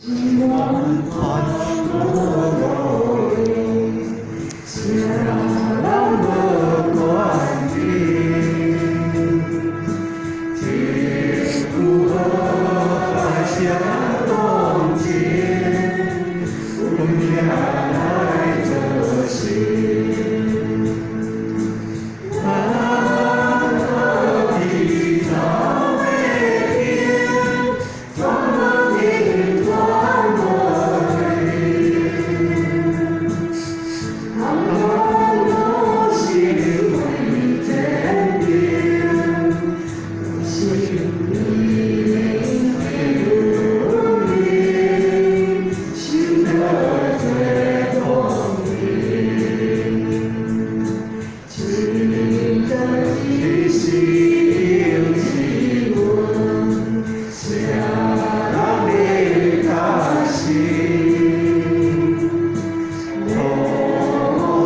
款款無路用，啥人無關心。一句好話相當真，運命來做事。咱何必走袂停，轉無停，轉無停。茫茫路心為堅定，心靈的運命，修得最光明。真真一世有一阮，啥人會擔心？路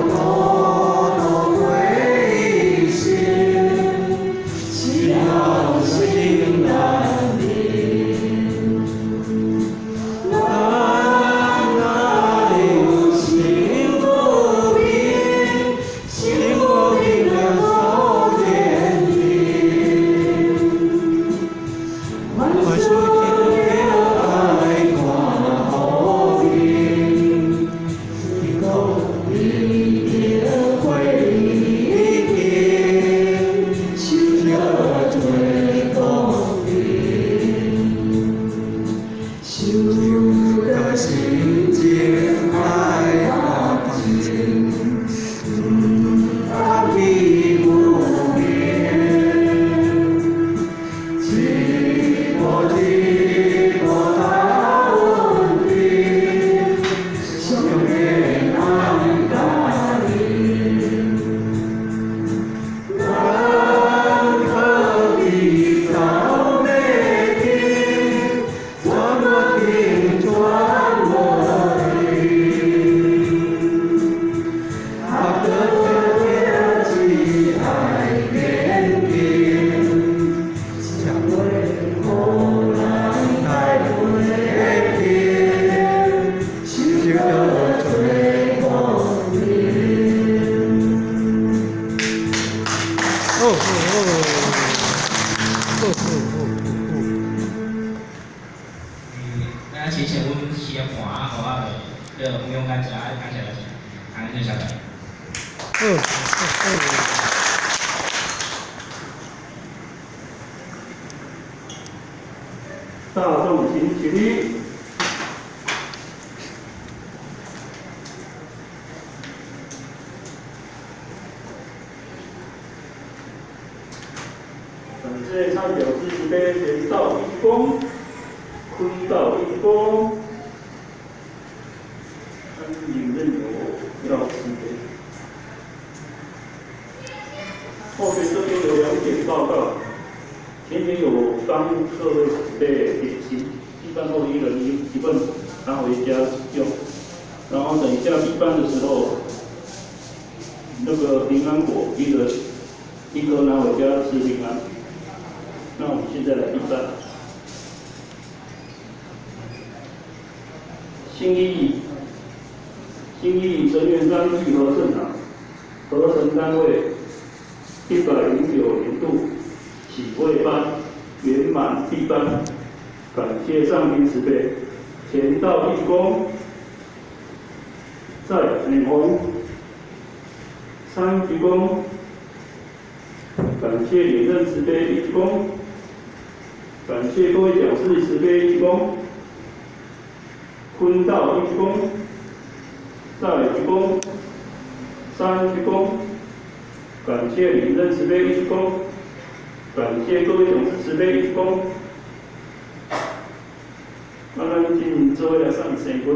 途途過一生，死後心難平。咱若有心無平，心無平來數天平。萬事都愛看好面，一個一定會平，修得最光明。修得心情愛平靜，毋通比無眠。一步一步踏穩定，上天安答應。咱何必走袂停，轉無停，轉無停。合得天只愛堅定，才會予咱來袂停，修得最光明。哦哦哦，哦哦哦哦。嗯，咱謝謝阮戲的盤仔，予仔個叫黃勇感謝，感謝感謝，安尼就謝謝。哦哦哦。大眾請起立。感謝上表示慈悲，前道一鞠躬，坤道一鞠躬，安寧任有要慈悲。後面這邊有兩點報告，前面有幫各位準備點心，一般後一人一份拿回家用。然後等一下閉班的時候，那個平安果一人一顆拿回家吃平安。那我們現在來閉班。新義新義陳元山聚合聖堂合成單位109年度啟慧班圓滿閉班，感謝上天慈悲，前道一鞠躬，再兩紅三鞠躬，感謝領任慈悲一鞠躬，感謝各位講師慈悲一鞠躬，坤道一鞠躬，再鞠躬，三鞠躬，感謝領任慈悲一鞠躬，感謝各位講師慈悲一鞠躬。那咱進做伙來送生骨。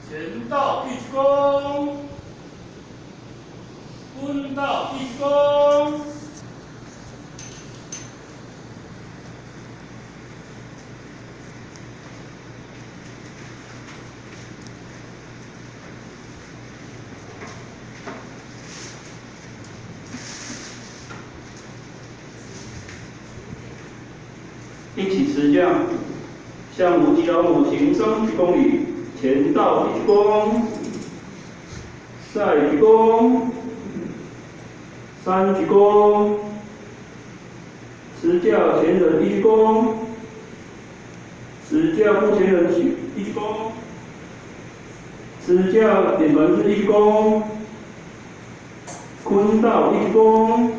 前到一鞠躬，蹲到一鞠躬。一起持将，向无极老母行三鞠躬礼，前到一鞠躬，再鞠躬，三鞠躬，持教前人一鞠躬，持教不前人一鞠躬，持教点门是一鞠躬，坤道一鞠躬，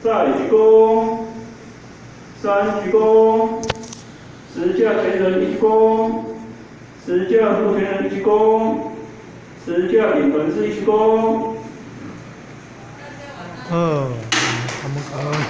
再鞠躬。三鞠躬，持教前人一鞠躬，持教护前人一鞠躬，持教领门是一鞠躬。好，感恩。